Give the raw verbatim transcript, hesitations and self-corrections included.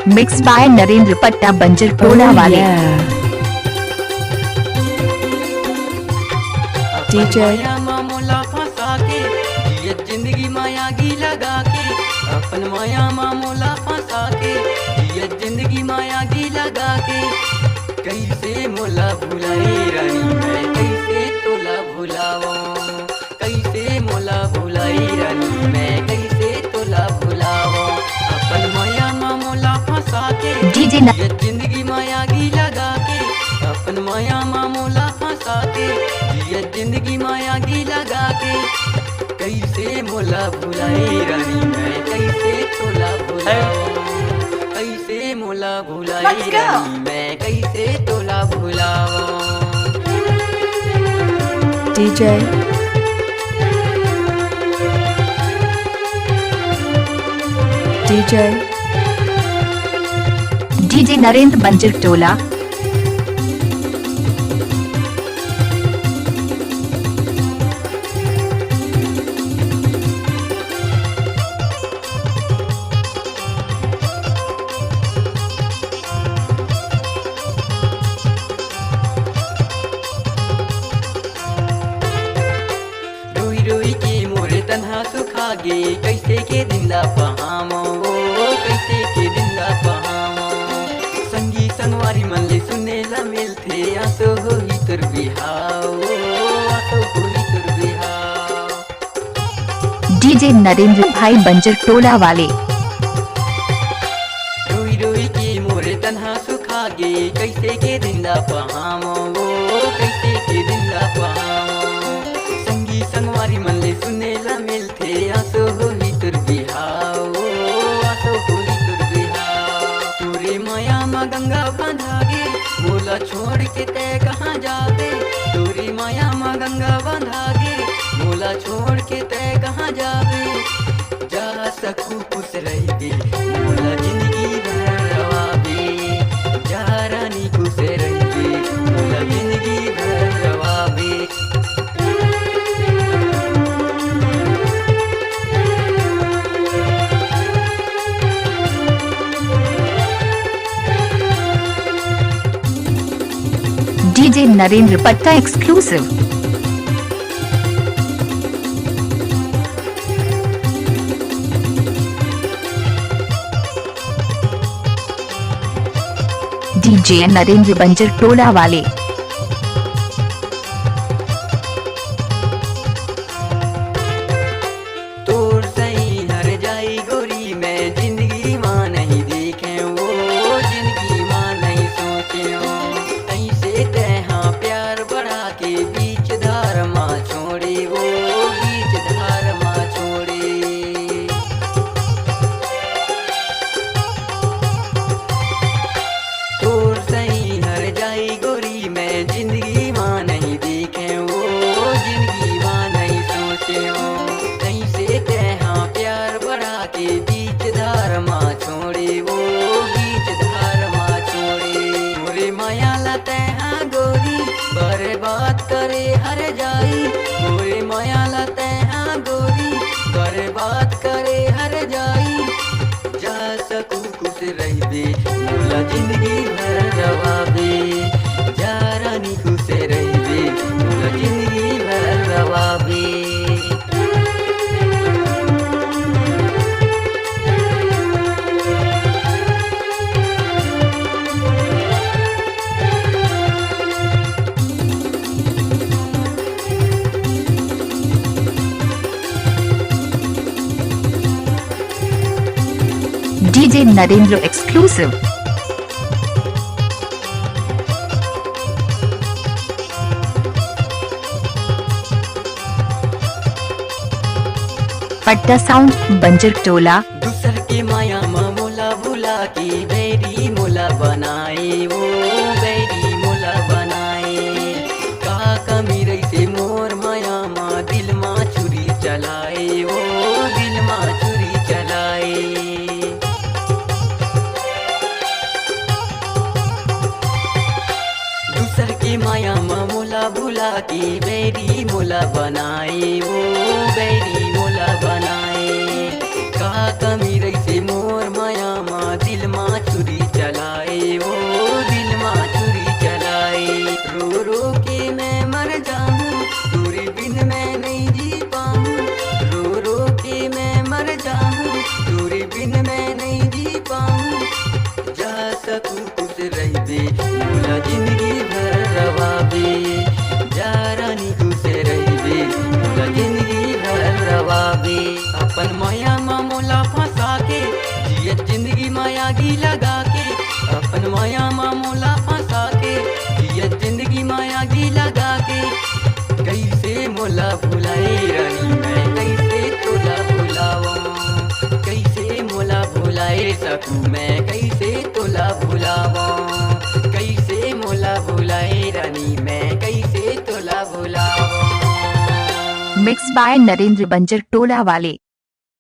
Mixed by Narendra पट्टा बंजर टोला वाले। D J। माया मा मोला फंसा के, जियत जिंदगी मा आगी लगा के, अपन माया मा मोला फंसा के, जियत जिंदगी मा आगी लगा के, कैसे मोला भुलाई रानी, मैं कैसे तोला भुलावं। कैसे मोला भुलाई रानी, मैं कैसे तोला भुलावं। अपन माया मा मोला फंसा के, D J न- ये जिंदगी मा आगी लगा के, अपन माया मा मोला फंसा के, ये जिंदगी मा आगी लगा के, कैसे मोला भुलाई रानी, मैं कैसे तोला भुलावं। कैसे मोला भुलाई रानी, मैं कैसे तोला भुलावं। D J। D J। D J Narendra बंजर टोला। रोई रोई के मोरे तनहा सुखा गे, कैसे के दिन ला पहावं, ओ, कैसे के दिन ला पहावं। संगी संगवारी मन ले सुने ला मिलथे, आसो होही तोर बिहाव, ओ, आसो होही तोर बिहाव। D J नरेंद्र भाई बंजर टोला वाले। रोई रोई के मोरे तनहा सुखा गे, कैसे के दिन ला पहावं, ओ, कैसे के दिन ला पहावं। संगी संगवारी मन ले सुने ला मिलथे, आसो होही तोर बिहाव, ओ, आसो होही तोर बिहाव। तोरे माया मा गंगा बंधा गे, मोला छोड़ के तैं कहाँ जाबे। तोरे माया मा गंगा बंधा गे, मोला छोड़ के तैं कहाँ जाबे। जा सकू खुश रहिबे, मोला जिंदगी भर रवाबे। जा रानी खुश रहिबे, मोला जिंदगी भर रवाबे। D J नरेंद्र पट्टा exclusive। D J नरेंद्र बंजर टोला वाले। तोर सही हर जाई गोरी, मैं जिंदगी मा नहीं देखे, ओ जिंदगी मा नहीं सोचे, ओ कैसे तैं हा प्यार बढ़ा के बीच धार मा छोड़े, ओ बीच धार मा छोड़े। तोर सही हर जाई गोरी, मैं जिंदगी मा नहीं देखे, ओ जिंदगी मा नहीं सोचे, ओ कैसे तैं हा प्यार बढ़ा के बीच धार मा छोड़े, ओ बीच धार मा छोड़े। मोरे माया ला तैं हा गोरी बर्बाद करे हर जाई, मोरे माया ला तैं हा गोरी बर्बाद करे हर जाई। जा सकू खुश रहिबे, मोला जिंदगी भर रवाबे। जा रानी खुश रहिबे, मोला जिंदगी भर रवाबे। D J Narendra exclusive। पट्टा साउंड, बंजर टोला। दूसर के माया मा मोला भुला के बैरी मोला बनाए, ओ बैरी मोला बनाए। का कमी रहिसे मोर माया मा, दिल मा छुरी चलाए, ओ दिल मा छुरी चलाए। दूसर के माया मा मोला भुला के बैरी मोला बनाए, ओ बैरी मोला बनाए। का कमी रहिसे मोर माया मा, दिल मा छुरी कैसे मोला भुलाए रानी, मैं कैसे तोला भुलावं? कैसे मोला भुलाए सकूं, मैं कैसे तोला भुलावं? कैसे मोला भुलाए रानी, मैं कैसे तोला भुलावं? Mix by नरेंद्र बंजर टोला वाले।